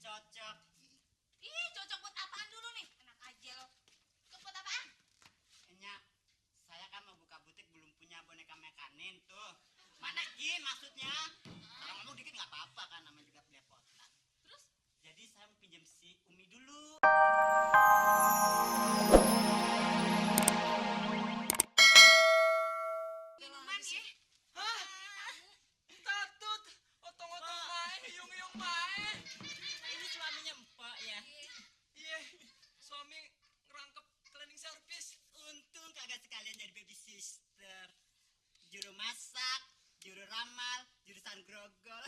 cocok. Ih, cocok buat apaan dulu nih? Enak aja lo. Cocok buat apaan? Nyak, saya kan mau buka butik belum punya boneka mekanin tuh. Manekin maksudnya. Kalau ngomong dikit nggak apa-apa kan, namanya juga belepotan. Terus? Jadi saya mau pinjam si Umi dulu. Minuman ya? Hah? Tatut, otong-otong main, yung main. Ini suaminya Empok ya. Iya, suami ngerangkep cleaning service. Untung kagak sekalian jadi baby sister. Juru masak, juru ramal, jurusan grogol.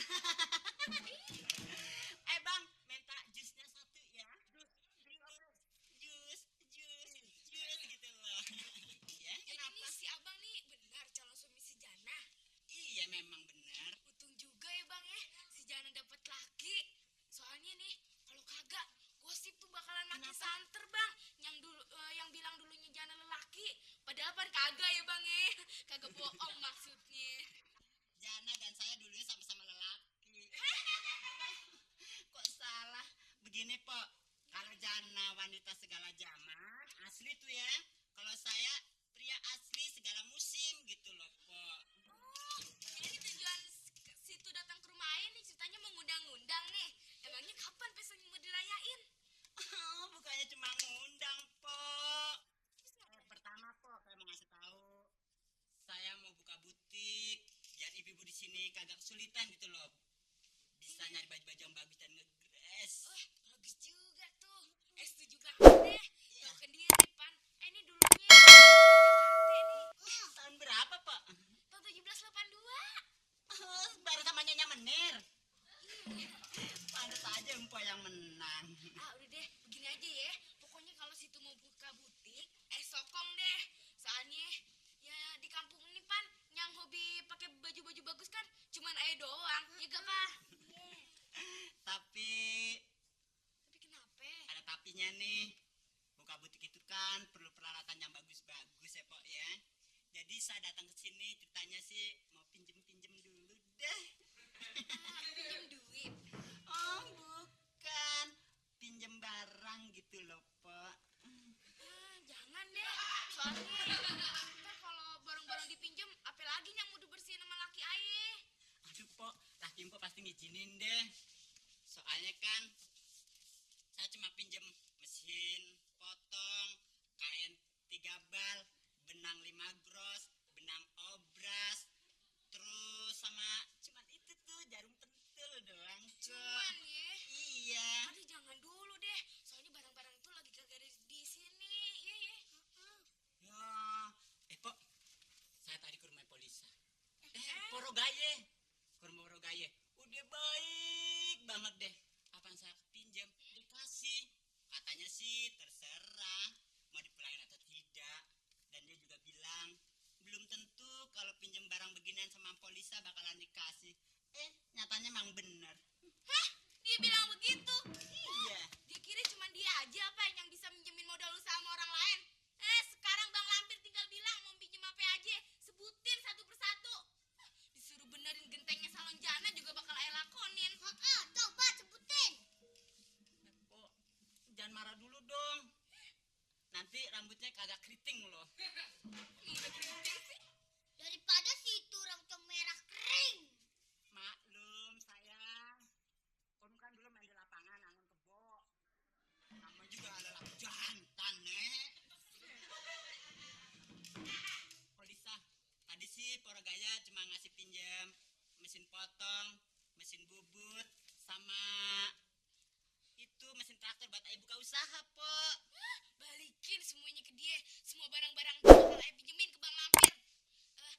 Bang, minta jusnya satu ya. Jus gitu loh. Ya, Jadi kenapa? nih si abang nih benar calon suami si Jana. Iya memang benar. Untung juga ya bang ya, si Jana dapat laki. Soalnya nih, kalau kagak, gosip tuh bakalan makin santer bang. Yang bilang dulunya Jana lelaki, padahal kan kagak ya bang ya. Kagak bohong maksudnya. Jana dan saya dulunya sama-sama lelaki. Kok salah? Begini, Pok. Kalau Jana wanita segala zaman, asli tuh ya. Kalau saya pria asli segala musim gitu loh, Pok. Oh, ini tujuan ke situ datang ke rumah Ayah nih ceritanya mau ngundang-ngundang nih. Emangnya kapan pesannya mau dirayain? Oh, bukannya cuma ngundang, Pok. Pertama, Pok, saya mau ngasih tahu. Saya mau buka butik. Biar ibu-ibu di sini kagak kesulitan gitu loh. Bisa nyari baju-baju yang bagus dan ngegres. Wah, bagus juga tuh. Setuju banget deh. Tahu sendiri, Pan. Ini dulunya Jakarta nih. Tahun berapa, Pak? Tahun 1782. Oh, baru sama Nyonya Menir. Pantes aja Empo yang menang. Udah deh, begini aja ya. Pokoknya kalau situ mau buka butik, sokong deh. Soalnya ya di kampung ini Pan, yang hobi pakai baju-baju bagus kan cuman Ayah doang. Ya gak, Pak? Tapi Tapi kenapa? ada tapinya nih. Buka butik itu kan perlu peralatan yang bagus-bagus ya, Pok ya. Jadi saya datang ke sini ceritanya sih mau pinjem-pinjem dulu deh. Pinjam duit. Oh, bukan. Pinjem barang gitu loh, Pok. Jangan deh. Soalnya ntar kalau barang-barang dipinjem, apalagi yang mau dibersihin sama laki Ayah. Aduh, Pok, laki Empok pasti ngizinin deh. Soalnya kan saya cuma pinjem mesin potong, kain 3 bal, benang 5 gros, benang obras, terus sama cuman itu tuh jarum pentul doang, Cok. Cuman ya. Iya. Aduh jangan dulu deh. Soalnya barang-barang itu lagi kagak ada di sini. Iya ya. Ya, Pok, saya tadi ke rumah polisi. Porogaye. Ke rumah Porogaye. Udah baik banget deh. Apaan saya pinjam, dikasih. Katanya sih terserah mau dipulangin atau tidak. Dan dia juga bilang, belum tentu kalau pinjam barang beginian sama polisi bakalan dikasih. Nyatanya emang bener. Hah? Dia bilang begitu? Iya. Dia kira cuma dia aja apa yang bisa minjemin modal usaha sama orang lain. Sekarang Bang Lampir tinggal bilang mau pinjem apa aja, sebutin satu persatu. Disuruh benerin gentengnya salon Jana juga bakal Ayah lakonin. Coba sebutin. Pok, jangan marah dulu dong. Nanti rambutnya kagak keriting loh. Daripada situ rambut merah kering. Maklum sayang. Kamu kan dulu main di lapangan angon kebo. Nama juga adalah jantan, Nek. Polisa, tadi sih Porogaya cuma ngasih pinjam mesin potong, mesin bubut, sama itu mesin traktor buat Ayah buka usaha, Pok. Balikin semuanya ke dia. Semua barang-barang itu bakal Ayah pinjemin ke Bang Lampir.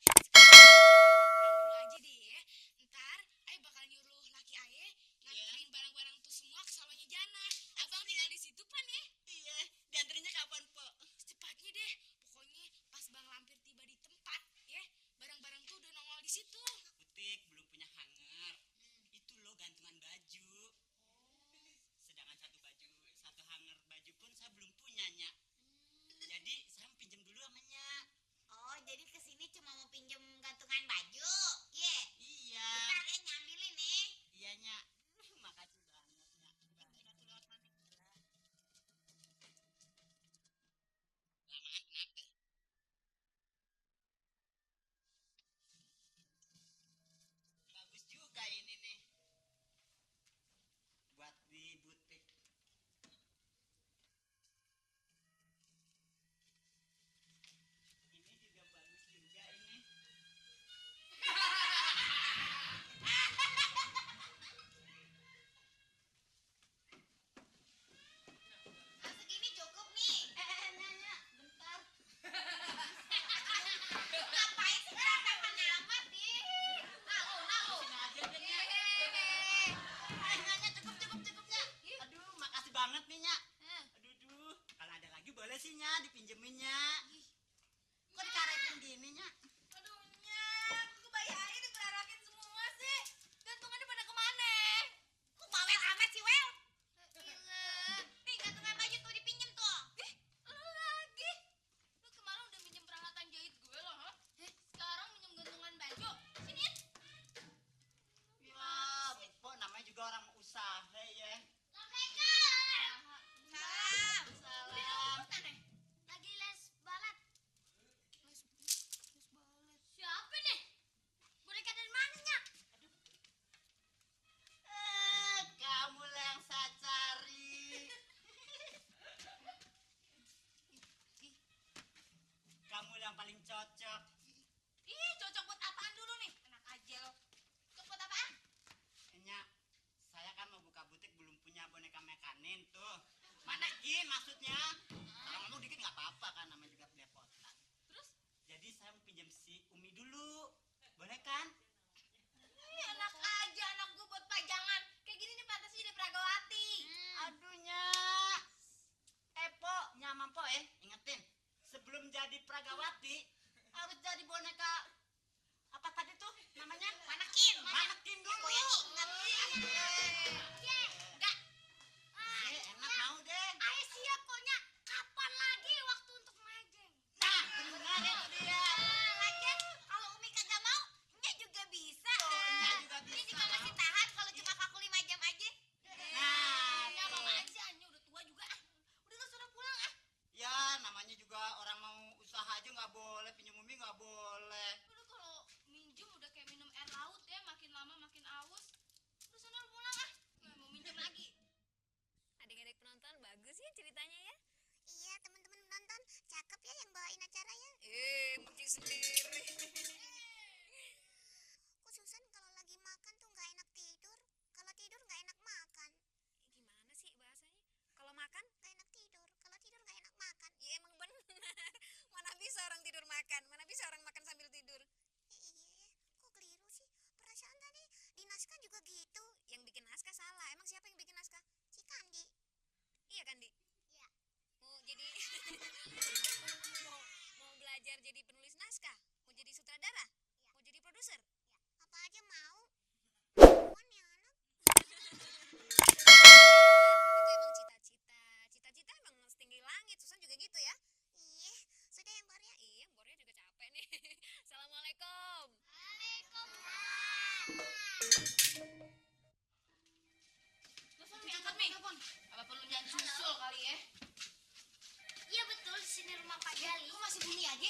Sekarang pulang dulu aja deh ya. Ntar Ayah bakal nyuruh laki Ayah nganterin barang-barang tuh semua ke salonnya Jana. Abang tinggal di situ Pan ya. Iya, dianterinnya kapan, Pok? Secepatnya deh. Pokoknya pas Bang Lampir tiba di tempat ya, barang-barang tuh udah nongol di situ. Butik belum punya hanger. Itu loh gantungan cukup ya. Aduh, makasih banget nih, Nya. Hah. Aduh, kalau ada lagi boleh sih, Nya, dipinjemin, Nya. Kok dikaretin gini, Nya? Aduh, Nyak, kebayarin dikerarakin semua sih. Gantungannya pada kemana? Kok bawel amat sih, Wel? Nih, gantungan baju tuh dipinjem tuh. Lu lagi? Lu kemarin udah minjem peralatan jahit gue loh, ha? Sekarang minjem gantungan baju. Siniin. Ya, Pok, namanya juga orang usaha, ya. Salam. Salam. Udah urutan nih. Lagi les balet. Les balet. Siapa nih? Boneka dari mana, Nyak? Kamu lah yang saya cari. Kamu yang paling cocok. Ih, cocok buat apaan dulu nih? Enak aja lo. Cocok buat apaan? Nya, saya kan mau buka butik belum punya boneka mekanin tuh. Manekin maksudnya. Kalau ngomong dikit nggak apa-apa kan, namanya juga belepotan. Terus? Jadi saya mau pinjam si Umi dulu. Boleh kan? Ih, enak aja anak gue buat pajangan. Kayak gini nih pantasnya jadi Pragawati. Aduh, Nya. Po, nyaman po ingetin. Sebelum jadi Pragawati harus jadi boneka apa tadi tuh namanya? Manekin. Manekin dulu. Gue yang ingat. Enggak. Enak mau deh. Ayo siap koknya. Kapan lagi waktu untuk majeng? Nah, benar itu dia. Lagian kalau Umi kagak mau, Nya juga bisa. Nya juga Nya bisa. juga masih tahan kalau cuma vakum 5 jam aja. Nah, Ya mama aja, Nya udah tua juga. Udah lu suruh pulang ah. ya namanya juga orang mau usaha aja nggak boleh, pinjam Umi nggak boleh. Udah kalau minjem udah kayak minum air laut ya, makin lama makin aus. Udah sana lu pulang ah. Nggak mau minjem lagi. Adik-adik penonton bagus ya ceritanya ya. Iya, teman-teman menonton, cakep ya yang bawain acara ya. Muncul sendiri. Khususan kalau lagi makan tuh nggak enak tidur. Kalau tidur nggak enak makan. Gimana sih bahasanya? Kalau makan, Nggak enak tidur. Kalau tidur nggak enak makan. ya emang benar. Mana bisa orang tidur makan? Mana bisa orang makan sambil tidur? Iya ya, kok keliru sih? Perasaan tadi di naskah juga gitu. Yang bikin naskah salah. Emang siapa yang bikin naskah? Si Kandi. Iya kan, Di? Iya. Mau jadi mau belajar jadi penulis naskah? Mau jadi sutradara? Mau jadi produser? Apa aja mau. Apaan ya anak? Itu emang cita-cita. Cita-cita emang setinggi langit. Susan juga gitu ya? Iya, sudah yang Korea. Iya, Bornya juga capek nih. Assalamualaikum. Telepon Mi, angkat Mi. Apa perlu jangan susul kali ya? Iya betul, di sini rumah Pak Jali. Kok masih bunyi aja?